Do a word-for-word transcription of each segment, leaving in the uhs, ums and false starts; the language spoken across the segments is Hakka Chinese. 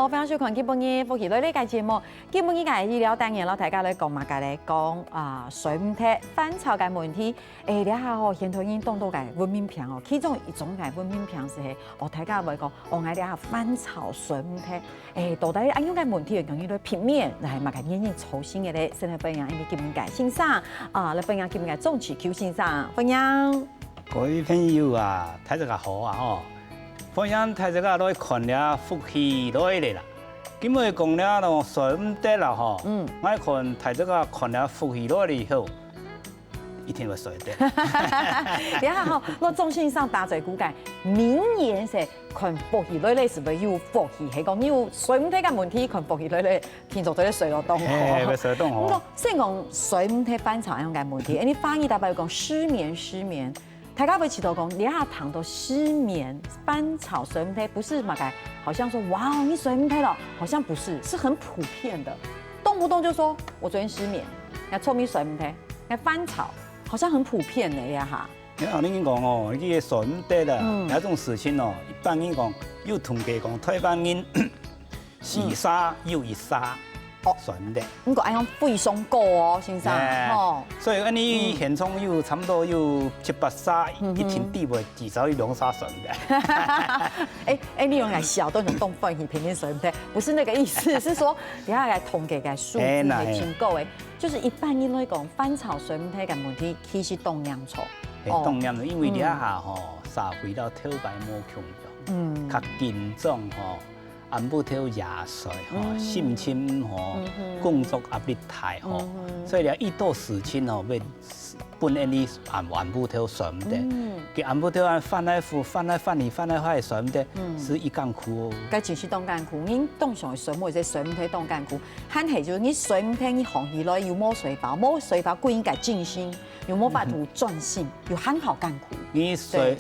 好，歡迎收看今晡日福氣來了个節目。今晡日个醫療單元，摎大家來講麼个咧？講啊，睡毋忒、煩躁个問題。誒，這下吼，現代人當多个文明病哦，其中一種个文明病係，哦，大家會講，哦，𠊎這下煩躁、睡毋忒。誒，到底恁樣个問題會容易來避免，來麼个原因造成个咧？先來歡迎，𫣆俚今晡日个先生，啊，來歡迎今晡日个鍾志球先生，歡迎。各位朋友啊，大家好啊吼！歡迎大家來看這福氣來了啦。今晡日講了咯，睡毋忒啦吼。嗯。𠊎看大家看了福氣來了以後，一定會睡得。等下吼，𠊎鍾先生打嘴鼓个名言係看福氣來了，係毋係有福氣？係講你有睡毋忒个問題，看福氣來了，聽說做得睡到當好。嘿，會睡到當好。毋過，先講睡毋忒、煩躁恁樣个問題，誒，你華語大家有講失眠，失眠。 大家會知道講，這下談到失眠、煩躁、睡毋忒，不是麼个，好像說，哇，你睡毋忒了，好像不是，是很普遍的，動不動就說我昨天失眠，𠊎昨晡日睡毋忒，𠊎煩躁，好像很普遍呢，這下。你聽人講哦，你个睡毋忒啊，嗯。這種事情哦，一般人講，有統計講，台灣人 時差有一差，哦。算的。毋過恁樣非常高哦，先生，哎，吼。所以恁樣現場有差不多有七八差，嗯哼。一定底背至少有兩差算的。哎，哎，你用來笑，都能動飯，你平均睡毋忒，不是那個意思，是說，等下來統計个數字哎，那，還挺高的。就是一般人來講，煩躁睡毋忒个問題，其實當嚴重。哎，哦。當嚴重，因為這下吼，社會到頭擺無共樣，嗯。較緊張吼， 暗晡頭夜睡吼，嗯。心情吼，嗯哼。工作壓力大吼，嗯哼。所以咧，一多事情吼，會分𫣆俚暗，暗晡頭睡毋得。嗯。佢暗晡頭啊，翻來覆，翻來翻去，翻來翻去睡毋得，嗯。係一艱苦哦。該真係當艱苦，人當想睡目，這睡毋忒當艱苦。還係就係你睡毋忒，你䟘起來又無睡飽，無睡飽，歸日个精神又無法度專心，嗯哼。又還較艱苦。你睡，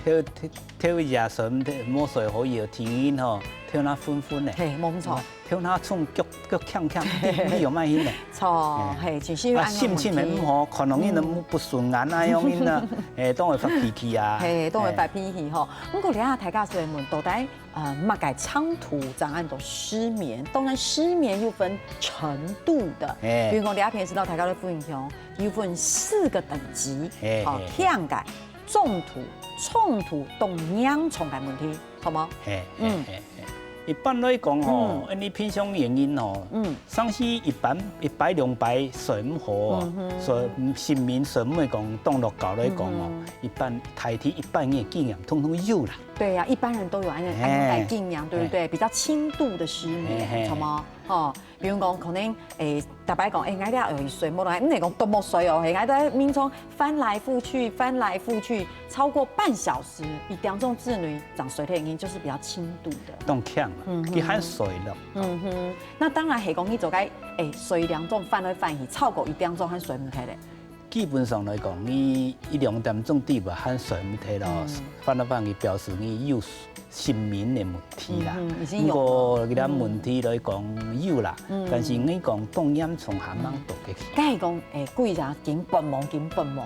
對。 頭，頭，頭一夜睡毋得，無睡好以後，天光吼，頭那昏昏呢。嘿，無錯。頭那重，腳，腳輕輕，你，你有麼个呢？錯，哎。嘿，真係有啊，恁樣問題。心情也毋好，看到人都不順眼啊，嗯。樣呢，哎，當會發脾氣啊。嘿，當會發脾氣吼。哎。毋過這下大家所以問，到底，呃，麼个程度正安到失眠？當然，失眠又分程度的。哎。比如講，這下平時摎大家都分享，有分四個等級，嘿，哦，嘿，嘿。輕个、 中度、重度到嚴重个問題，好無？嘿，嘿，嗯。嘿，嘿。一般來講吼，嗯。𫣆俚平常原因吼，嗯。常時一擺，一擺兩擺睡毋好哦，嗯哼。睡，嗯，失眠睡毋會講當落覺來講哦，嗯哼。一般大體一般人个經驗通通有啦。對呀，一般人都有恁樣，嘿。恁樣个經驗，對不對？嘿。比較輕度的失眠，嘿，嘿，好無？吼， 比如講，可能，誒，逐擺講，誒，𠊎這下睡無落，毋係講都無睡哦，嘿，𠊎在眠床翻來覆去，翻來覆去，超過半小時，一點鐘之內正睡忒，已經就是比較輕度的。當輕啦，嗯哼。佢還睡了。嗯哼，那當然係講你做該，誒，睡兩鐘翻來翻去，超過一點鐘還睡毋忒咧。 基本上來講，你一兩點鐘底背還睡毋忒咯，嗯。翻來翻去表示你有失眠个問題啦。嗯哼，已經有了。毋過，這問題來講有啦，嗯。但是你講當嚴重還吂到个。嗯。該係講，誒，歸日緊發夢，緊發夢，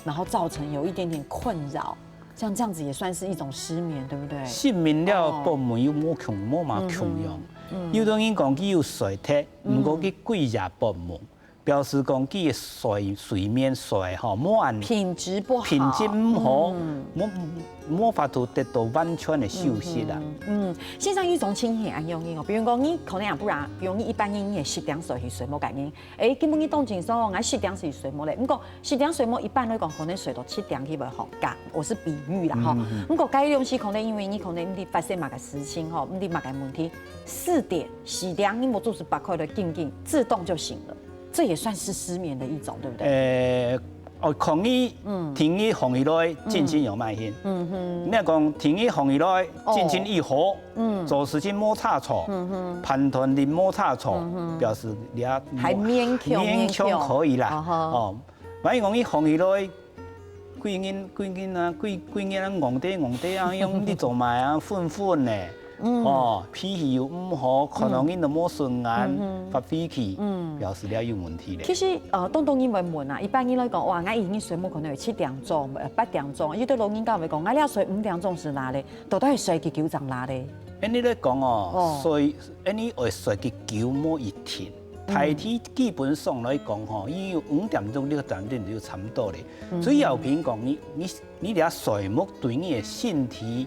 然後造成有一點點困擾，像這樣子也算是一種失眠，對不對？失眠了，哦。發夢又無共，無麼共樣。嗯哼，嗯。有的人講佢有睡忒，嗯。毋過佢歸日發夢。 表示講佢个睡，睡眠睡吼，無恁，品質不好。品質毋好，嗯。無，無法度得到完全个休息啦。嗯哼，嗯，先生，有一種情形恁樣哦，比如講你可能也不然，比如你一般人你係十點睡去睡目个人，誒，根本你當正常哦，𠊎十點睡睡目咧。毋過十點睡目一般來講，可能睡到七點去會好覺，我是比喻啦吼。嗯哼。毋過該東西可能因為你可能你發生麼个事情吼，你麼个問題，四點、四點你無做事，擘開來緊緊，自動就醒了。 這也算是失眠的一種，對不對？呃，哦，看你，嗯。天光䟘起來，精神有麼个。嗯哼。你若講天光䟘起來，哦。精神異好，嗯。做事情無差錯，嗯哼。判斷力無差錯，嗯哼。表示你也還勉強，勉強可以啦。勉強。哦吼。哦，萬一講你䟘起來， 歸日，歸日啊，歸，歸日啊，戇底戇底啊，樣你做麼个啊，昏昏呢？嗯。哦，脾氣又毋好，看到人都無順眼，嗯哼。發脾氣，嗯。表示了有問題咧。其實，呃，當多人會問啊，一般人來講，哇，𠊎已經睡目可能有七點鐘、呃，八點鐘，有的老人家會講，𠊎這下睡五點鐘就罅咧，到底係睡幾久正罅咧？恁呢來講哦，哦。所以恁呢愛睡个久無一定。嗯。大體基本上來講吼，伊有五點鐘、六點鐘就差不多咧。嗯。最後平講，你你你這睡目對你个身體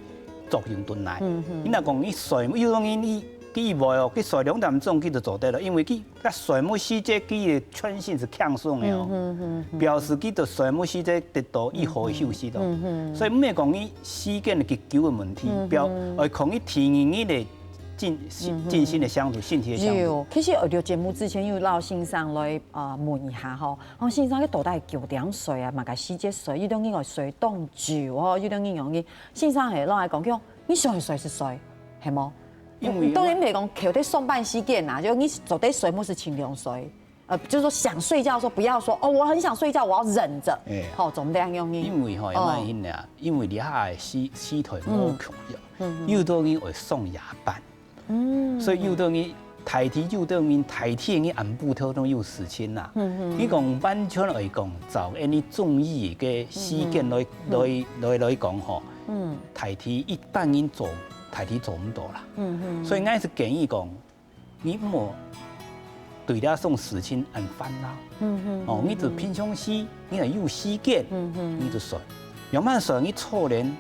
作用都來。嗯哼。你若講你睡目，有種人你佢會哦，佢睡兩點鐘佢就做得了，因為佢个睡目時節佢个全身是輕鬆个哦，嗯哼哼哼。表示佢个睡目時節得到一好个休息咯。嗯哼。所以毋係講你時間个久个問題，嗯哼。表，而講你體能你个進，嗯哼。進行个相處，身體个相處。有，其實我錄節目之前有摎先生來，呃，問一下吼，哦，先生，你到底幾點睡啊？麼个時節睡？有種人愛睡當久哦，有種人容易。先生係摎𠊎講，叫你想睡就睡，係無？因為當然毋係講扣在上班時間啦，就你做得睡，毋係盡量睡。呃，就是說想睡覺的時候，不要說，哦，我很想睡覺，我要忍著。哎。吼，做毋得恁樣呢。因為吼，哦。也蠻緊啊，因為你下个時，時代無共樣，嗯。嗯，嗯。有的人會上夜班。 嗯。所以有的人大體，有的人大體个暗晡頭都有事情啦。嗯，嗯。你講完全來講，照恁呢中醫个時間來，嗯，嗯。來，來，來講吼，嗯。大體一般人做，大體做毋到啦。嗯，嗯。所以𠊎係建議講，你莫對這種事情恁煩惱。嗯，嗯，哦，嗯，你就平常時，你若有時間，嗯，嗯。你就睡。慢慢睡，你坐等，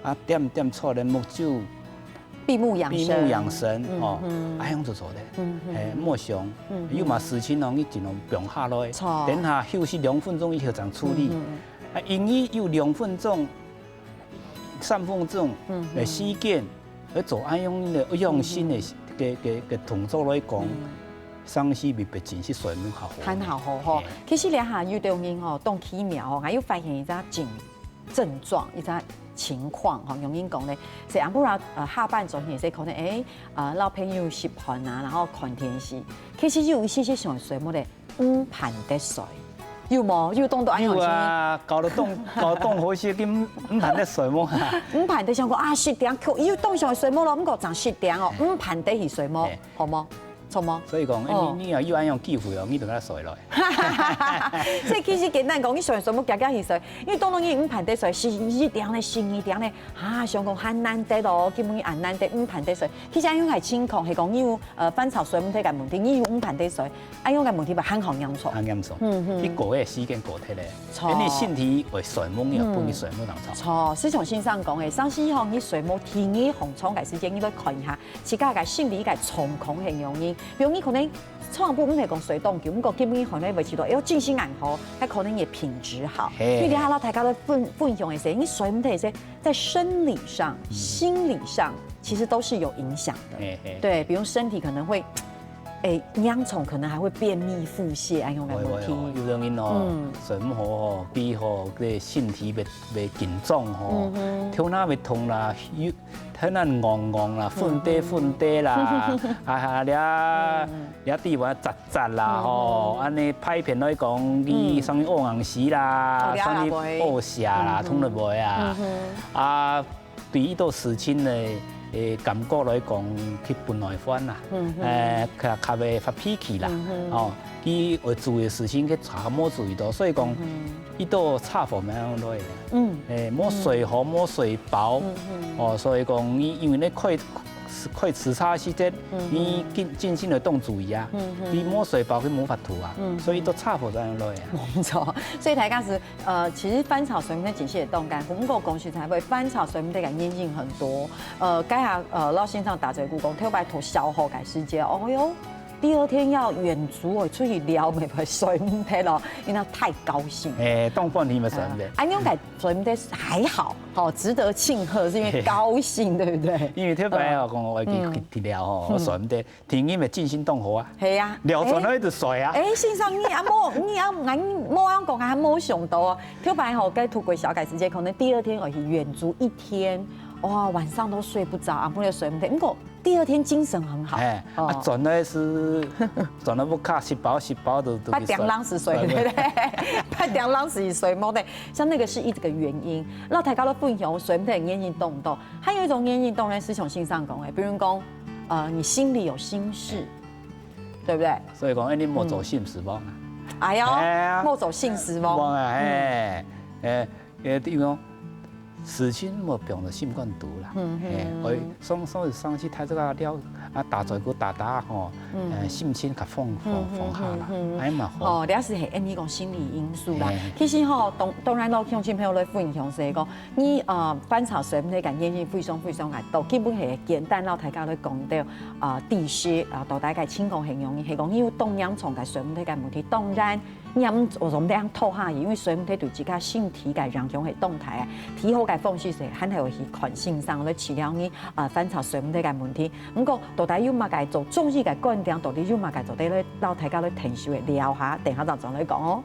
啊，點點坐等，目睭 閉目養神。閉目養神，嗯，哦，嗯。恁樣就做得。嗯，嗯。哎，莫想，嗯，嗯。有麼事情哦，你盡量放下來，著。等下休息兩分鐘以後正處理。嗯，嗯。啊，因為有兩分鐘、三分鐘，嗯，嗯。个時間，來做恁樣个養生个，嗯，嗯。个，个，个動作來講，嗯。生死未必真係睡眠較好。還好吼，吼。嘿。其實這下有兜人吼，當奇妙吼，𠊎又發現一隻症 症狀，一隻情況吼，容易講咧，係暗晡啊，呃，下班轉去時可能，誒，呃，摎朋友食飯啊，然後看電視，其實有一些些想睡目咧，毋盼得睡，有無？有當多恁樣个情形？有啊，搞到當，搞到當好勢，根本毋盼得睡目啊。毋盼得想講啊，十點，又當想睡目咯，毋過正十點哦，嘿。毋盼得去睡目，嘿。好無？ 著無？所以講，哦。你，你若有恁樣機會哦，你就愛睡落。所以其實簡單講，你想睡目遽遽去睡，因為當然你毋盼得睡，十一點咧，十二點咧，啊，想講還難得哦，今晡日還難得，毋盼得睡。其實恁樣个情況係講，你有，呃，翻炒睡毋忒个問題，你有毋盼得睡，恁樣个問題會還較嚴重。還嚴重。嗯，嗯。你過个時間過忒咧，著。因為身體會睡目，你要分你睡目當中。嗯。著，就像先生講个，上次吼，你睡目第二上床个時間，你愛看一下 自家个心理个狀況係仰般。比如你可能昨暗晡毋係講睡當久，毋過今晡日可能會試著，哎喲，精神恁好，該可能也品質好。嘿。因為你看到大家都分，分享一些，你睡毋忒一些，在生理上、嗯。心理上，其實都是有影響的。嘿，嘿。對，比如身體可能會，哎，嚴重可能還會便秘、腹瀉，哎，恁樣个問題。會，會哦，有的人哦，嗯。睡毋好哦，比吼，這身體會，會緊張吼，嗯哼。頭那會痛啦，有 頭那戇戇啦，昏低昏低啦，啊，這，嗯。這地方扎扎啦，吼，嗯。恁呢歹片來講，你嗯。生理屙硬屎啦，哦，生理屙瀉啦，嗯哼。通了無啊？嗯哼。啊，對於這事情呢，誒，感覺來講，佢不耐煩啦，嗯哼。誒，較，較會發脾氣啦，嗯哼。哦，佢愛注意个事情，佢全無注意到，所以講，嗯哼。 佢都差毋多恁樣來。嗯。誒，無睡好，嗯。無睡飽。嗯，嗯。哦，所以講，你因為你開，開始差時節，嗯，嗯。你精，精神就當注意啊。嗯，嗯。你無睡飽，佢無法度啊。嗯，嗯。所以都差毋多恁樣來啊。無錯，所以大家係，呃，其實翻炒睡眠其實也當艱苦，毋過講實在話，翻炒睡眠个原因很多。呃，該下，呃，老先生打嘴鼓講，頭擺讀小學个時節，哦喲， 第二天愛遠足哦，出去尞，乜會睡毋忒咯，因為太高興。誒，當半天乜睡毋忒。啊，恁樣个睡毋忒還好，吼，值得慶賀，是因為高興，對不對？因為頭擺哦，嗯。講我去，嗯。去，去尞吼，嗯。我睡毋忒，天光乜精神當好啊。係啊。尞轉來就睡啊。誒，先生，你也無，你也，𠊎無恁講，還無想到哦。頭擺吼，該讀國小个時節，可能第二天我去遠足一天，哇，晚上都睡不著，啊，不能睡毋忒。毋過 第二天精神很好。哎，啊，哦。轉來係，轉來屋下食飽，食飽就，就去睡。八點鐘時睡，對不對？八點鐘時睡目忒，像那個是一個原因。然後大家都分享睡目忒个原因多毋多？還有一種原因，當然係像先生講个，比如講，呃，你心裡有心事，哎。對不對？所以講，哎，你莫做心事夢啊。嗯。哎喲，哎呀。莫做心事夢。夢啊，嗯。哎，哎， 誒，比如講，事情莫放到心肝肚啦。嗯，嘿，嗯。愛上，上，上去，大家了，啊，打嘴鼓打打吼，嗯。呃，心情較放，放，嗯，放下啦，嗯，嗯，嗯。恁嘛好。哦，這係恁呢講心理因素啦。嘿。其實吼，當，當然咯，鄉親朋友來分享係講，你，呃，翻炒水母个原因非常非常个多，基本係簡單咯，大家都講到，呃，地勢，啊，到底个情況係容易，係講你有當嚴重个水母个問題，當然 你毋好做得恁拖下去，因為水母對自家身體个影響係當大啊。最好个方式係，還係愛去看先生來治療你，呃，翻炒水母个問題。毋過，到底有麼个做中醫个觀點，到底有麼个做得來，摎大家來聽一下，聊下，等下正轉來講哦。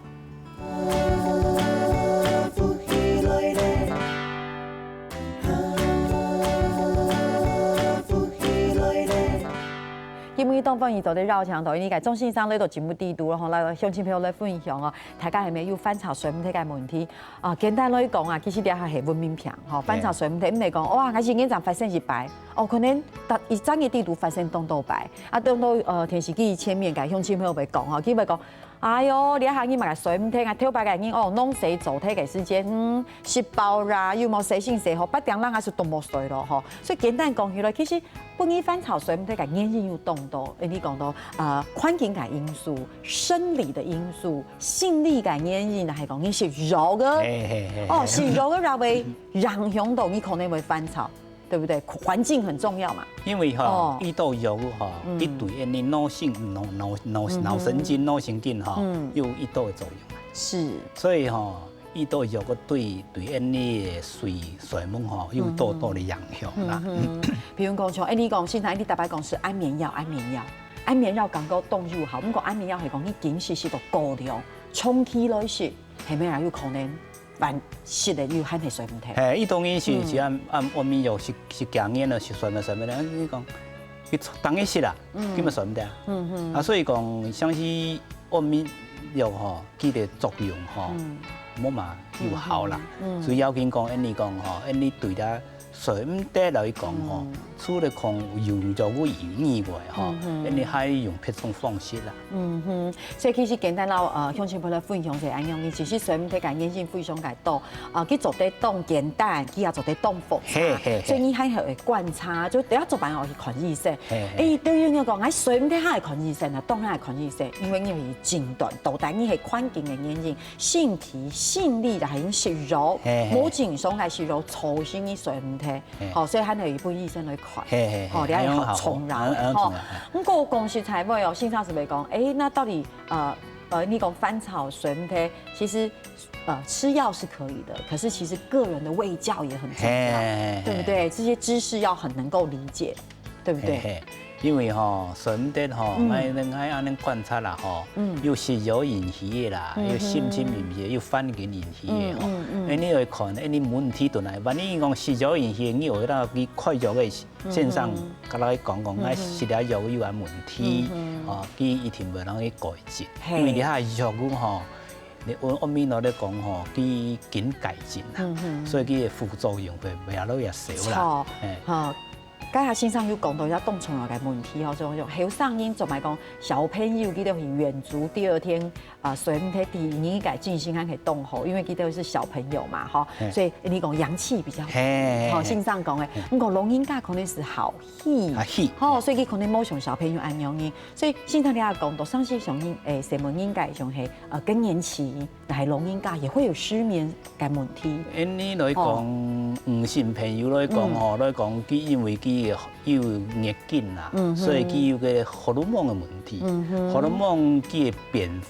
今晡日當歡迎到這邀請到，因為个鍾先生來到節目底肚，然後來鄉親朋友來分享哦，大家係毋係有翻炒水母个問題？啊，簡單來講啊，其實這下係文明病，吼，對。翻炒水母，毋係講，哇，𠊎一年正發生一擺，哦，可能逐一隻月底都發生當多擺，啊，當多，呃，電視機前面个鄉親朋友會講，吼，佢會講， 哎喲，這下你嘛个水母啊，頭擺个人哦，攏洗做忒个時間，嗯，食飽啦，又無洗身洗好，八點鐘還係都無睡咯吼。所以簡單講起來，其實本身翻炒水母个原因有當多，誒，你講到，呃，環境个因素、生理个因素、心理个原因，還係講你食肉个，嘿，嘿，嘿，哦，嘿。食肉个也會影響到你可能會翻炒。 對不對？環境很重要嘛。因為吼，哦。遇到藥吼，嗯。佢對𫣆俚腦神、腦、腦、腦、嗯哼。腦神經、腦神經吼，嗯。有一定个作用。是。所以吼，遇到藥對、對𫣆俚个睡、睡眠吼，有多多个影響啦。嗯哼。比如講像，誒，你講，先生，你逐擺講食安眠藥，安眠藥，安眠藥感覺當有效，毋過安眠藥係講你緊食食到過量，長期來食，係毋係也有可能 反食个又還係睡毋忒。嘿，佢當然是，嗯。是按、按安眠藥食、食幾年了，食睡眠、睡眠了，你講，佢當然食啦，嗯。根本睡毋忒啊。嗯哼。啊，所以講，像是安眠藥吼，佢个作用吼，嗯。無嘛有效啦。嗯哼，嗯。所以要緊講，𫣆俚講吼，𫣆俚對待睡毋忒來講吼，嗯。除了講用藥物以外吼，嗯哼。𫣆俚還用別種方式啦。 嗯哼，所以其實簡單摎，呃，鄉親朋友分享一下，恁樣，其實睡毋忒个原因非常个多，啊，佢做得當簡單，佢也做得當複雜，嘿，嘿，嘿。所以你還係愛觀察，就等下做伴愛去看醫生。嘿，嘿。誒，對於你講，𠊎睡毋忒還愛看醫生啊，當然愛看醫生，因為你有診斷，到底你係環境个原因，身體、心理還係食藥，嘿，嘿。無正常个食藥，造成你睡毋忒。 嘿。吼，所以還係愛分醫生來看。嘿，嘿，嘿，吼，你愛好重要，哎，哎，哎，吼。重要，哎。毋過講實在話哦，先生係毋係講，誒，那到底，呃，呃，你講翻炒水母，其實，呃，吃藥是可以的，可是其實個人的衛教也很重要，嘿，嘿，嘿，對不對？嘿。這些知識要很能夠理解，對不對？嘿，嘿。 因為吼，水母吼，嗯。𠊎、𠊎恁樣觀察啦吼，嗯。有食藥引起个啦，嗯哼。有心情引起个，有環境引起个吼。嗯，嗯，嗯。哎，你愛看，哎，你問題在哪？萬一講食藥引起个，你有到去開藥个先生，嗯哼。佮佢講講，嗯哼。哎，食了藥有啊問題，嗯哼。哦，佢一定會讓你改進。嘿。因為你看藥物吼，你按、按美國來講吼，佢緊改進啦，嗯哼。所以佢个副作用會、會越來越少啦。著，哎。吼。 剛才先生有講到一個當重要个問題吼，就係後生人做麼个講小朋友佢兜去遠足第二天，啊，所以毋係第二日个精神還係當好，因為佢兜係小朋友嘛，吼，嘿。所以你講陽氣比較足，嘿，嘿，嘿，吼，嘿。先生講个，嘿。毋過老人家可能係洘氣，啊，氣，吼，嘿。所以佢可能無像小朋友恁樣呢。所以先生你也講到，像係像人，誒，細妹人个像係，呃，更年期， 該老人家也會有失眠个問題。恁樣來講，哦。女性朋友來講吼，嗯。來講，佢因為佢有月經啦，嗯哼。所以佢有个荷爾蒙个問題。嗯哼。荷爾蒙佢會變，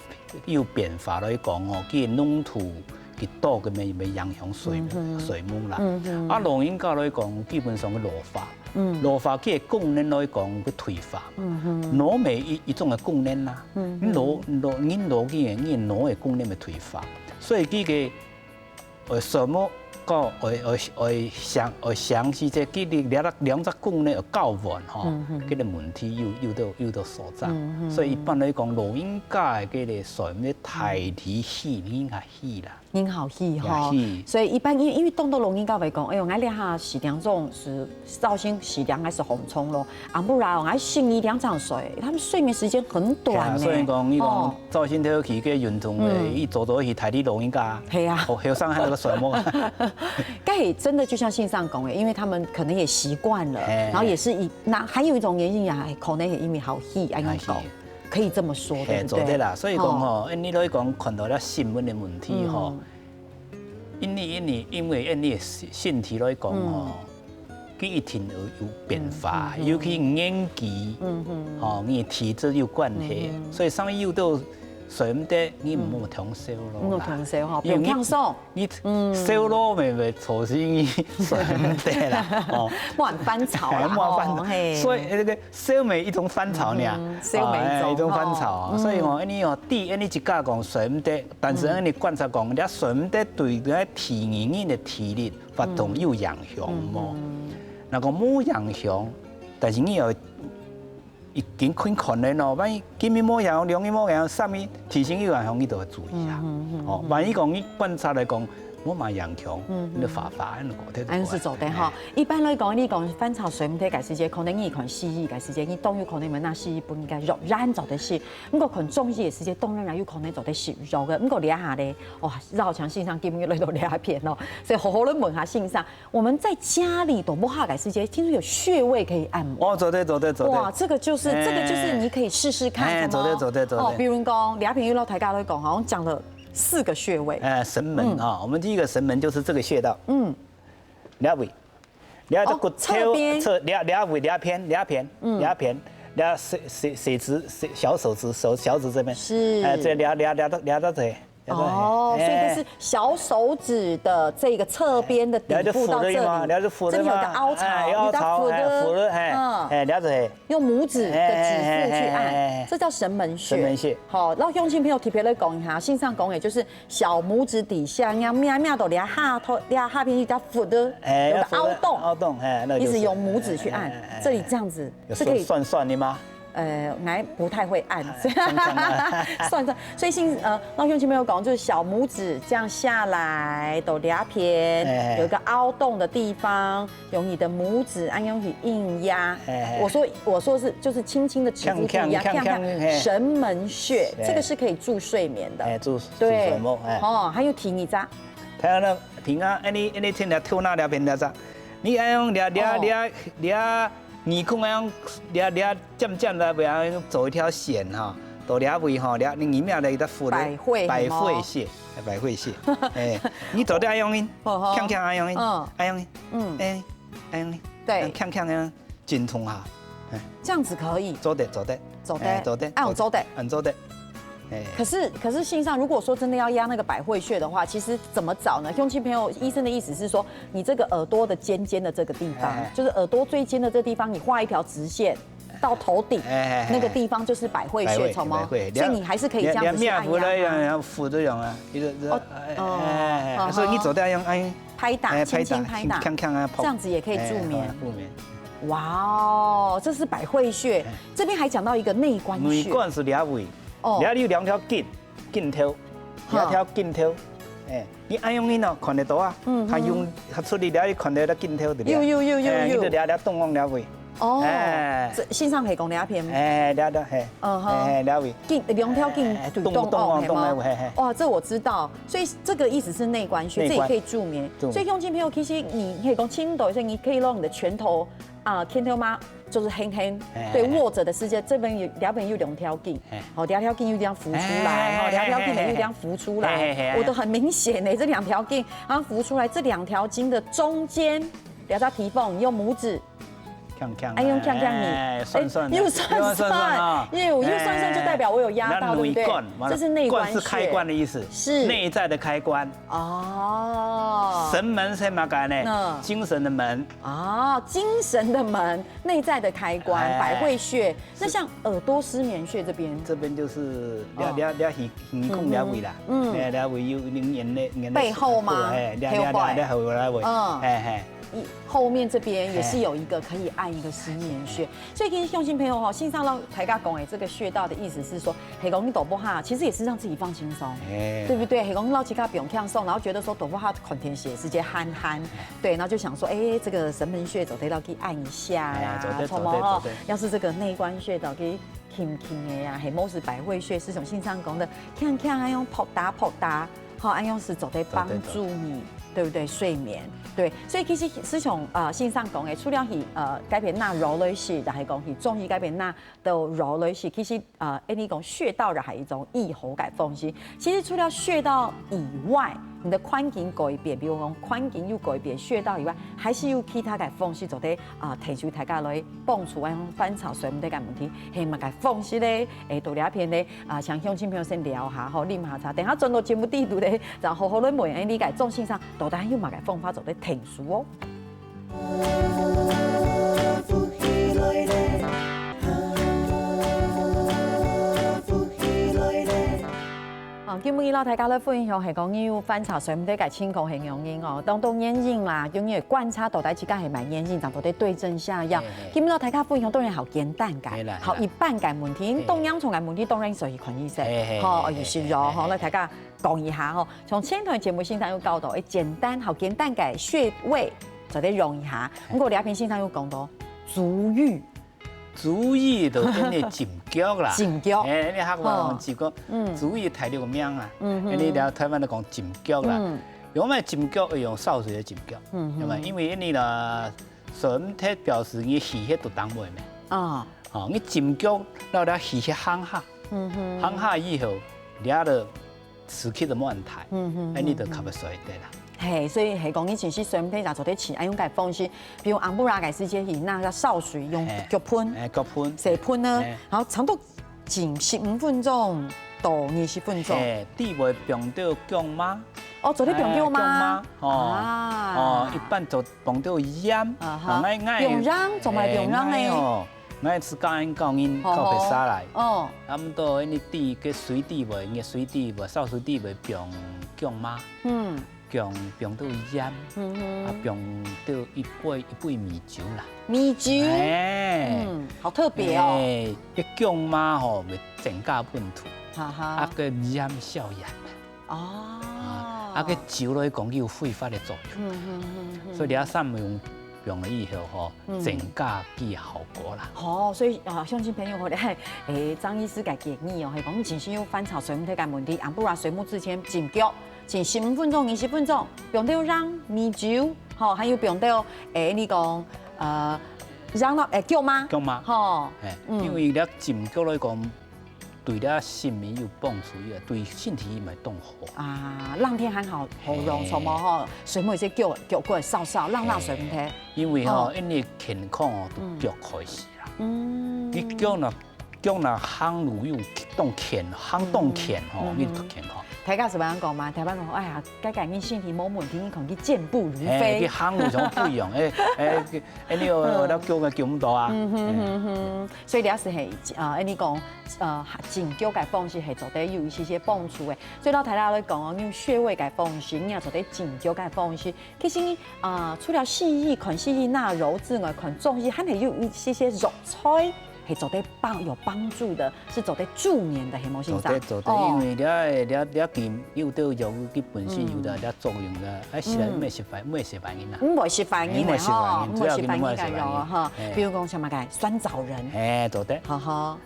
有變化來講吼，佢个濃度佢多个會、會影響睡眠，嗯哼。睡眠啦。嗯哼。啊，老人家來講，基本上个老化，嗯。老化佢个功能來講會退化。嗯哼。腦乜一、一種个功能啦。 嗯哼。你腦、腦、你腦个、你腦个功能會退化，所以佢个，呃，睡眠到愛、愛、愛想、愛想是這佢个兩、兩隻功能愛交換吼，嗯哼。佢个問題又、又到、又到所在。嗯哼。所以一般來講，老人家个佢个睡眠大體氣應該係啦。 恁好去吼。也是。所以一般因、因為當多老人家會講，哎喲，𠊎這下四點鐘係，朝晨四點還係䟘床咯，啊，毋然𠊎十二點正睡，他們睡眠時間很短呢。對啊，所以講，你講哦。朝晨頭起个運動个，嗯。一早早去大體老人家，係啊。後、後生還有个睡眠。該也真的就像先生講的，因為他們可能也習慣了，嘿。然後也是一，那還有一種原因啊，可能也因為好戲，哎，用搞，好戲。可以這麼說，對不對？嘿，做得啦。所以講吼，哦。你來講看到了新聞的問題吼，嗯。因為，因為，因為你的身，身體來講吼，嗯。佢一定有，有變化，嗯，嗯，嗯。尤其年紀，嗯，嗯。吼，你的體質有關係，嗯，嗯。所以生理有到睡毋得，你毋好通宵咯啦。嗯。毋好通宵吼，因為你，不要暢爽。 你，嗯。燒烙乜，乜造成你睡毋得啦，哦。莫翻炒啦，哎，莫翻炒。吼，嘿。所以那個燒乜一種翻炒呢，嗯，燒乜一種，哦，哎，一種翻炒啊。吼。所以吼，嗯。你哦，第一你自家講睡毋得，但是呢，嗯。你觀察講，你睡毋得對你个體，你的體力活動有影響無？嗯，嗯。那個無影響，但是你要 已經困困了咯，萬一今日無影響，兩日無影響，三日、第四日有影響，你都要注意啊。嗯，嗯，嗯，哦，嗯。萬一講你觀察來講，無麼影響，嗯，你就發發，嗯。恁樣就好了。恁樣是做得吼。哎。一般來講，你講翻炒睡毋得个時節，可能你看西醫个時節，你當然可能問那西醫分个藥丸做得食。毋過看中醫个時節，當然也有可能做得食藥个。毋過這下咧，哇，繞牆先生今日來到這片哦，所以好好來問下先生， 我們在家裡都無好个時節，聽說有穴位可以按摩。哦，做得，做得，做得。哇，這個就是，哎。這個就是你可以試試看，哎，什麼？做得，做得，做得。哦，比如講，這片有老大家都講，好像講了四個穴位。哎，神門啊，嗯。我們第一個神門就是這個穴道。嗯。這位，這隻骨頭，哦，側邊。側，這，這位，這片，這片，嗯。這片，這食，食，食指，食，小手指，手，小指這邊。是。哎，這這這這這這這。 哦，哎。所以這是小手指的這個側邊的底部到這裡，哎，了解，扶了嘛，了解，扶了嘛。這裡有一個凹槽，哎，有凹槽，有一個扶的。哎，扶了，哎，嗯。哎，了解。用拇指的指腹去按，哎，哎，哎，哎。這叫神門穴。神門穴。好，然後鄉親朋友特別來講一下，先生講的就是小拇指底下，你要摸摸到這下頭，這下片一條扶的，哎，有個凹洞，要扶的，凹洞，哎，那個就是，你是用拇指去按，哎，哎，哎，哎。這裡這樣子，有時候痠痠的嗎？ 呃，我不太會按。哎，痠痠啊。痠痠，所以先，呃，老兄前面有講，就是小拇指這樣下來，到這片，哎。有一個凹洞的地方，用你的拇指恁樣去硬壓。哎，哎。我說，我說是，就是輕輕的指腹去壓，鏘鏘，鏘鏘，鏘鏘，嘿。神門穴，哎。這個是可以助睡眠的。哎，助，對。助睡眠，哎。哦，還有第二隻。還有呢，平安，哎，你，哎，你聽著頭那兩片那隻，你愛用這，這，哦。這，這 耳空恁樣，這，這尖尖來，會恁樣做一條線哈，到這位吼，這，你耳面來一個扶的，百會，百會穴，百會穴。哎，你做得恁樣，好，好。輕輕恁樣，嗯。恁樣，嗯。哎，恁樣，對。輕輕恁樣，緊痛哈。哎。這樣子可以。做得，做得。做得。哎，做得，啊，有做得。嗯，做得。 哎。可是，可是，先生，如果說真的要壓那個百會穴的話，其實怎麼找呢？鄉親朋友，醫生的意思是說，你這個耳朵的尖尖的這個地方，哎。就是耳朵最尖的這個地方，你畫一條直線到頭頂，哎，哎，哎。那個地方就是百會穴，百會，著嗎？百會。所以你還是可以這樣子去按壓它。你，你，你，你扶這樣啊，扶這樣啊，一個，哦，哎，哦，哎，哎，嗯哼。所以你做得用，哎，拍打，哎，拍打，輕輕拍打，輕，輕輕啊，拍。這樣子也可以助眠。哎，助眠。哇哦，這是百會穴。哎。這邊還講到一個內關穴。內關是這位。 哦。這裡有兩條筋，筋頭，哈。兩條筋頭，哎，你恁樣呢，看得到啊，嗯，嗯。還用，還出力這裡看得到筋頭，對不對？有，有，有，有，哎，有。你就這，這中央這位。哦，哎。這先生係講這片。哎，這，這，嘿。嗯哼。哎，這位。筋，兩條筋哎，就中央，中央，中央，係嗎？嘿，嘿。哇，這我知道。所以這個意思是內關穴，內關。這也可以助眠。助眠。所以鄉親朋友，其實你可以講輕抖一下，你可以用你的拳頭，啊，拳頭嗎？ 就是輕輕，哎，對，哎，哎。握著的時節，這邊有，這邊有兩條筋，哎。好，兩條筋有這樣浮出來，哎，哈，兩條筋有這樣浮出來，哎，哎，哎，哎。我的很明顯呢，這兩條筋，然後浮出來，這兩條筋的中間，兩條地方，你用拇指，鏘鏘，哎，用鏘鏘你，哎，痠痠的，哎，又痠痠，又痠痠啊。又，又痠痠就代表我有壓到，哎，對不對？那內關，這是內關穴。關是開關的意思，是。內在的開關。哦。神門是麼个呢？嗯。精神的門。 哦，精神的門，內在的開關，哎，百會穴。是。那像耳朵失眠穴這邊？這邊就是這，哦。這，這耳，耳空這位啦。嗯，嗯。哎，這位有，有眼淚，眼淚背後嗎？哎，這，這，這，後背。這後背這位。嗯。哎，哎。一，後面這邊也是有一個可以按一個失眠穴。哎。所以其實鄉親朋友吼，先生摎大家講的這個穴道的意思是說， 係講你肚腹下，其實也是讓自己放輕鬆，哎。對不對？係講你老自家放輕鬆，然後覺得說肚腹下看電視時節閒閒，哎。對，然後就想說，哎，這個神門穴做得摎佢按一下啦，哎，做得，著無？做得，做得。要是這個內關穴做得輕輕的呀，係，無就百會穴，就像先生講的，輕輕恁樣拍打拍打，吼，恁樣就做得幫助你。做得，做得。對不對？睡眠，對，所以其實就像呃先生講个，除了係呃該片拿肉來食，也係講係中醫該片拿到肉來食，其實呃，恁呢講穴道也係一種愈好个方式。其實除了穴道以外，你的環境改變，比如講環境有改變，穴道以外，還係有其他个方式做得啊，提出大家來幫助，啊，翻炒睡毋得个問題，係麼个方式咧？誒，到這片咧，啊，請鄉親朋友先尞下吼，啉下茶，等下轉到節目底肚咧，就好好來問恁呢个鍾先生，到底有麼个方法做得提出哦？ 哦，今晡日摎大家來分享係講，你有翻炒睡毋得个情況係仰形哦，當多原因啦，因為觀察到底自家係麼原因，正做得對症下藥。嘿，嘿。今晡日摎大家分享當然好簡單个，嘿啦，好一般个問題，嘿啦。當嚴重个問題當然就去看醫生，嘿，嘿，吼，嘿，醫師哦，嘿，嘿，吼，嘿，來大家講一下吼。從前段節目先生有教導，誒，簡單，好簡單个穴位，做得用一下。嘿。毋過這片先生有講到足浴， 足浴就等於浸腳啦。浸腳。哎，你客話講浸腳，哦。嗯。足浴第六名啊。嗯哼。你了台灣就講浸腳啦。嗯。用麼个浸腳？愛用燒水來浸腳，嗯哼。對吧？因為你啦，水毋忒表示你氣血都當袂咩。啊。哦，你浸腳，然後了氣血行下，嗯哼。行下以後，了就 時刻都無恁大，嗯哼，恁呢就較會睡得啦。嘿，所以係講，你其實睡毋得也做得試恁樣个方式，比如暗晡夜个時間，佢拿个燒水用嘿，腳盆、哎，腳盆，水盆呢，嘿。然後差不多浸十五分鐘到二十分鐘。嘿，底背放兜薑嫲。哦，做得放薑嫲？哎，薑嫲，哦，啊。哦，一般就放兜鹽，啊哈。哦，𠊎，𠊎，放鹽，做麼个放鹽呢？哎，𠊎哦， 𠊎自家人教人，好，教別儕來。哦。差毋多，你底个水底背，你个水底背，燒水底背放薑嫲，嗯。薑，放兜鹽，嗯哼。啊，放兜一杯，一杯米酒啦。米酒？哎。嗯，好特別哦。哎，這薑嫲吼，會增加溫度，哈哈。啊，个鹽消炎。 哦。啊，啊，个酒來講，佢有揮發个作用。嗯，嗯，嗯，嗯。所以這三樣用了以後吼，嗯。增加佢个效果啦。哦，所以啊，鄉親朋友吼，誒，張醫師个建議哦，係講，你真係有翻炒睡毋忒个問題，暗晡夜睡目之前浸腳，浸十五分鐘、二十分鐘，放兜鹽、米酒，吼，還有放兜，誒，你講，呃，鹽啦，誒，薑嫲，薑嫲。吼，哎，嗯。因為這浸腳來講， 對這心理有幫助以外，對身體嘛當好。啊，冷天還好，好用，嘿。什麼吼，睡目一隻腳，腳骨燒燒，冷冷睡毋忒。嘿，因為吼，哦。因為健康哦，嗯。對腳開始啦。嗯。你腳若，腳若行路有當健，行當健吼，嗯。你就健康。大家係恁樣講嘛，大家講，哎呀，該个人身體無問題，你看佢健步如飛。嘿，佢行路像飛樣，哎，哎，哎，你有，嗯。有腳个救毋到啊。嗯哼，嘿。嗯哼。 所以這係，呃，恁呢講，呃，浸腳个方式係做得有一些些幫助个。所以摎大家來講哦，用穴位个方式，你也做得浸腳个方式。其實呢，啊，除了西醫，看西醫拿肉之外，看中醫，還係有一些些藥材係做得幫，有幫助的，是做得助眠的，係無，先生？做得，做得，哦。因為這，這，這佢有兜藥，佢本身有个，嗯。這作用个，啊，食來毋會食飯，嗯。毋會食飯个啦。毋會食飯个呢，吼，毋會食飯个藥啊，吼。嘿。比如講像麼个酸棗仁。嘿，做得。好好。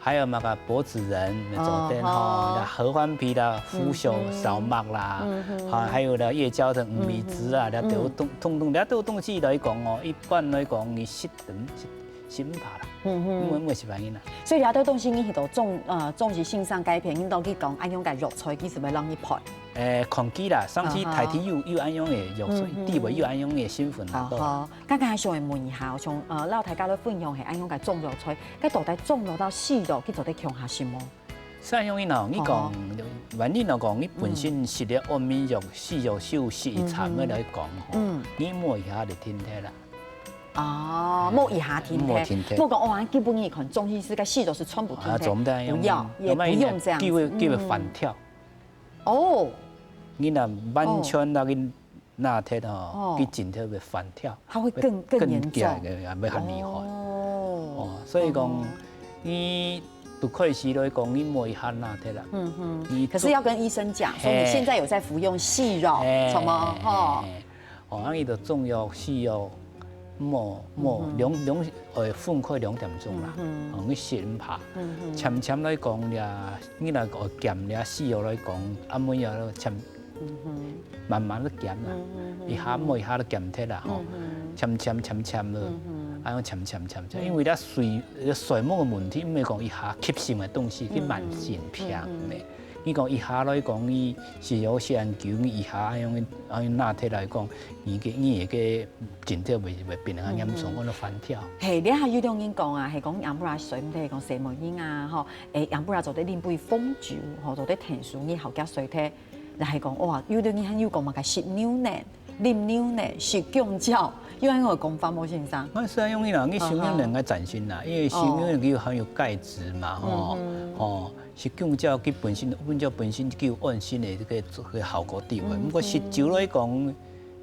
還有麼个柏子仁，也做得吼，哦，吼。那合歡皮啦、腐朽、嗯哼。芍麥啦，嗯哼。啊，還有那夜交藤、嗯哼。米子啊，那都有東，嗯。通通，那都有東西來講哦。一般來講，你食，嗯，食，食毋怕啦。嗯哼。因為，因為食飯个啦。所以這兜東西你去到中，呃，中醫先生該片，你到去講，恁樣个藥材，佢係會讓你配。誒，看佢啦，上次大體有，嗯哼。有恁樣个藥材，嗯哼。地位有恁樣个身份啦，好，都。好。 剛剛還想問一下，像，呃，摎大家來分享係恁樣个中藥材，該到底中藥摎西藥，佢做得共下食無？係恁樣哦，你講，哦。萬一來講，你本身食了安眠藥、西藥、休息一餐，嗯哼。來講吼，嗯。你摸一下就停忒啦。哦，嘿，摸一下停忒。摸停忒。莫講，哦，基本上看中醫師个西藥係全部停忒。啊，做毋得恁樣。不要，也不用這樣子。因為，因為會，嗯。會反跳。哦。你若完全那個 那忒吼，哦。佢真正會反跳，它會更，會更嚴重。更加个，會較厲害。哦。哦，所以講，哦。你拄開始來講，你莫一下那忒啦。嗯哼。你可是要跟醫生講，說你現在有在服用西藥，嘿，什麼，吼。嘿，嘿。哦，啊，你就中藥、西藥，莫，莫，嗯哼。兩，兩，呃，分開兩點鐘啦。嗯哼。哦，你食毋怕。嗯哼。漸漸來講呀，你若個減了西藥來講，按摩藥咯，漸慢慢仔減啦，一下毋好一下仔減忒啦吼，漸漸漸漸仔，啊，用漸漸漸漸，因為這睡睡目个問題，毋係講一下吸收个東西，佢慢性病个。你講一下來講，你食藥食恁久，你一下愛用愛用拿忒來講，你个你个身體會會變得較嚴重，可能反跳。嘿，你還有種人講啊，係講仰般睡毋忒，講細妹人啊，吼，誒，仰般做得啉杯紅酒，吼，做得聽書，你好加睡忒。 就係講，哇，有兜人還有講嘛，个食牛奶、啉牛奶、食弓蕉，有恁樣个講法無，先生？啊，係啊，因為啦，你食牛奶愛當心啦，因為食牛奶佢有含有鈣質嘛，吼，吼，食弓蕉佢本身，弓蕉本身佢有安神个這个這个效果在位。毋過食酒來講，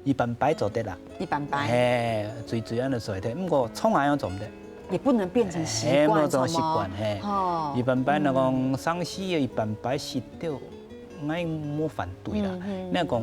一般般做得啦。一般般。嘿，最最安尼做得，毋過從來樣做毋得。也不能變成習慣，嘿，莫做習慣，嘿。哦，一般般來講，生死个一般般食到，𠊎無反對啦。你講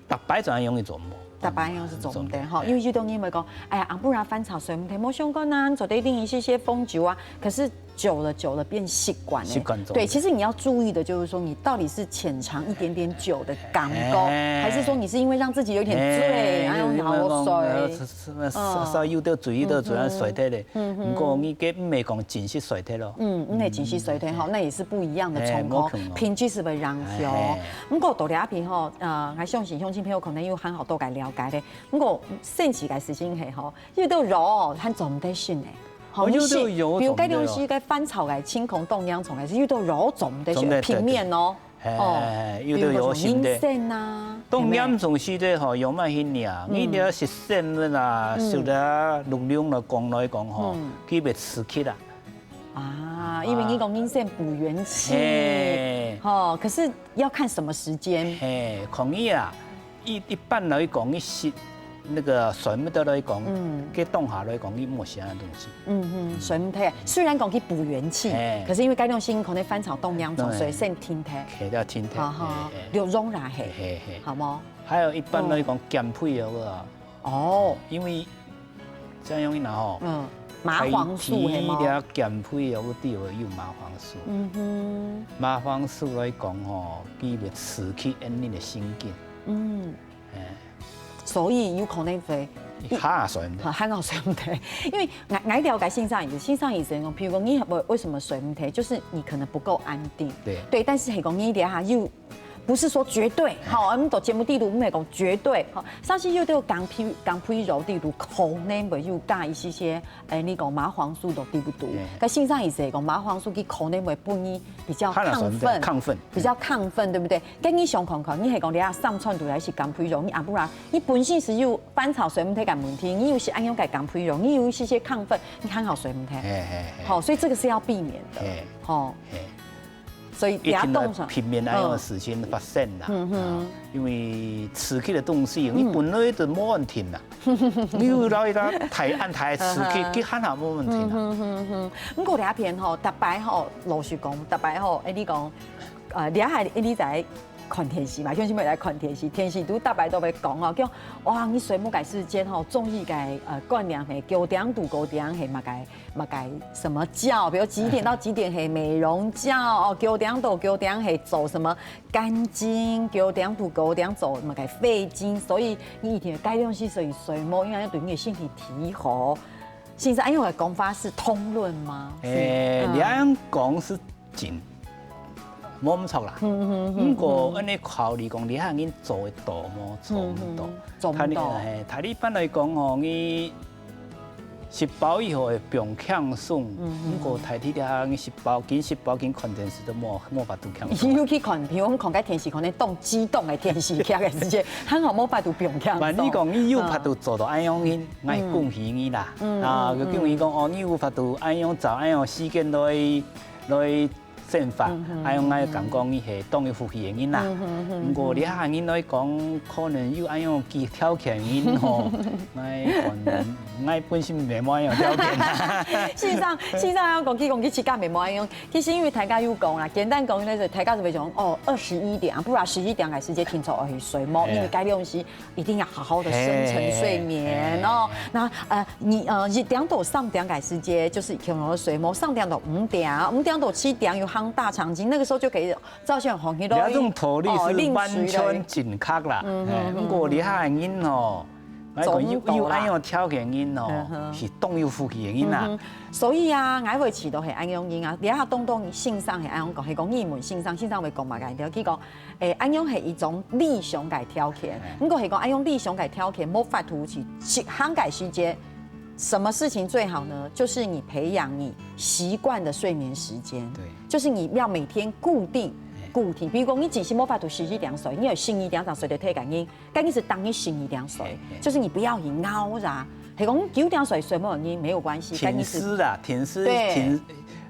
逐擺做恁樣去做無？逐擺樣係做毋得吼，因為有兜人會講，哎呀，阿不然翻炒水毋得，無相干啊，做得一定一些些紅酒啊。可是久了久了變習慣了。習慣做。对，其实你要注意的就是说，你到底是浅尝一点点酒的感觉，哎还是说你是因为让自己有点醉，哎然后然后你们讲睡？呃稍稍稍有点醉，有点醉，啊睡忒咧。毋过你个毋系讲真实睡忒咯。嗯，那其实水天吼，那也是不一样的哎状况无可能，品质是会让修。哎不过多利亚品吼，呃，我相信乡亲朋友可能有很好多个了解的。不过神奇个事情系吼，有兜肉还做毋得食呢。吼，哦你食有兜肉比如做毋得哦该东西个翻炒个清空冻洋葱，还是有兜肉做毋得食，做毋得平面哦。哎哦，有兜肉比如说新的人参啊，当有没有然总是这吼，有卖新的啊，嗯你一定要食生的啦，食的啊，六两来讲来讲吼嗯，佢会刺激啦。啊，因为你讲人参补元气，嘿，哦，可是要看什么时间。嘿，抗议啊，一一般来讲，你食那个水蜜桃来讲，嗯给冻下来讲，你莫食那东西。嗯哼，水母退，虽然讲去补元气哎，可是因为该东西可能翻炒冻洋葱，对所以先停退。提掉青苔。好好嘿，有用啦嘿。嘿嘿。好吗？还有一般来讲，减肥个啊，哦，因为这样一拿吼，嗯，麻黄素系吗？了减肥个，我知有有麻黄素。嗯哼，麻黄素来讲吼，佢会刺激你的神经。嗯，哎，所以有可能会你下水毋得。很好睡不着，因为俺俺了解先生意思，先生意思讲，譬如讲你为为什么睡不着，就是你可能不够安定。对对，但是系讲你底下又不是说绝对，好，我们到节目地图我们讲绝对，好，但是又都有讲皮讲皮肉地图，可能会有加一些些，哎，你讲麻黄素都对不对对？但先生意思讲，麻黄素佢可能会分你比较下水毋得，亢奋，亢奋。比较亢奋，对不对？跟你想看看，你系讲你啊三餐都来食讲皮肉，你啊不然你本身是有翻炒水母体个问题，你又是安样个讲皮肉，你有一些些亢奋，你很好睡不着。嘿嘿嘿。好，所以这个是要避免的。嘿好，嘿。所以一定要要动上。避免那样的事情发生啦。嗯哼啊因为刺激的东西，你本来就无问题啦。你又来一个太安太刺激，嗯哼佢还好无问题啦。嗯哼哼哼，不过这片吼，大白吼，老实讲，大白吼，哎，你讲，呃，你还你在看电视嘛，就是没来看电视，电视都大白都会讲哦，叫哇，你睡目个时间吼，中意个呃观念系，九点到九点系嘛个嘛个什么觉，比如几点到几点系美容觉哦，九点到九点系做什么肝经，九点到九点做嘛个肺经，所以你一定要该东西所以睡目，因为要对你的身体提好。先生，哎，我的讲法是通论吗？诶，是你恁样讲是真，无毋错啦。嗯嗯不过，恁样考虑讲，你还人做得到无？做毋到。嗯嗯做毋到他你，嘿，他一般来讲吼，你食饱以后会放轻松，嗯嗯不过大体下你食饱，紧食饱紧看电视都无无法度轻松。尤其看，比如我们看个电视，可能动激动的电视剧的时间，很好，没法度不用这样。万一讲你有法度做到恁样，我恭喜你啦！嗯啊，嗯恭喜讲哦，你有法度恁样找恁样时间来来生活，嗯嗯恁样我感觉你系当有福气的人啦。嗯嗯嗯不过你下人来讲，可能有恁样个条件人吼，我可能我本身没么样条件啦。事实上，事实上要讲起讲起自家没么样，其实因为大家有讲啦，简单讲就是大家就会讲哦，二十一点啊，不然十一点开始就停止去睡目，哎因为该东西一定要好好的深层睡眠哦。那呃，你呃一点到三点开始，就是可能睡目，三点到五点，五点到七点有大腸經，那個時候就可以照現紅起來。這種道理是完全正確啦。哦，令水了。嗯，嗯，哎，嗯，不過這下个人吼，嗯。來講，有，做毋到啦。有恁樣條件个人吼，嗯哼。是當有福氣个人啊。嗯哼。所以啊，𠊎會試著係恁樣人啊，這下當多先生係恁樣講，係講入門先生，先生會講麼个？佢講，誒，恁樣係一種理想个條件，哎。毋過係講恁樣理想个條件，無法度去執行个時節， 什麼事情最好呢？就是你培養你習慣的睡眠時間，對。就是你要每天固定，哎。固定。比如講，你一時無法度十一點睡，你有十二點鐘睡得忒个人，該你就當你十二點睡，哎，哎。就是你不要去熬夜。係講你九點睡，睡無人，沒有關係，該你就，定時啦，定時，對。定，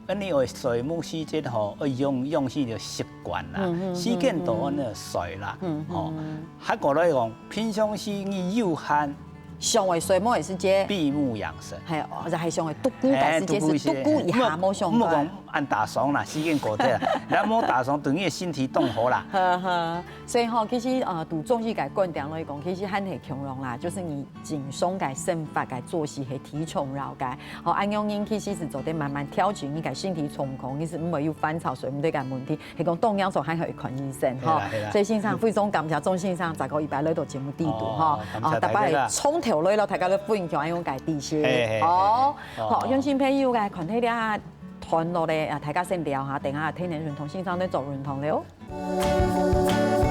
恁樣个睡眠時間吼，愛養，養成一個習慣啦，嗯，嗯，時間到，嗯，嗯。恁樣睡啦，嗯，吼。嗯。還過來講，平常時你有閒， 上个睡眠个時節，閉目養神。係，哦，就係上个獨孤个時節，係，獨孤个時節。係獨孤一下，莫，莫講，莫講恁打爽啦，時間過忒啦，你莫打爽，對你个身體當好啦。呵呵，所以吼，其實，呃，對中醫个觀點來講，其實還係共樣啦，就是你正常个生活个作息係最重要个。好，恁樣人其實係做得慢慢調整你个身體狀況，你係毋會有翻炒睡毋得个問題。 係講當然做還係看醫生，吼。係啦，係啦。所以先生非常感謝鍾先生，再過一擺來到節目裡肚，吼。哦，感謝大家啦。啊，大家從頭來到大家來分享，用个知識。係，係，係，哦，係。哦。好，鄉親朋友个，看到這段落咧，啊，大家先尞下，等下天天運動，先生來做運動了哦。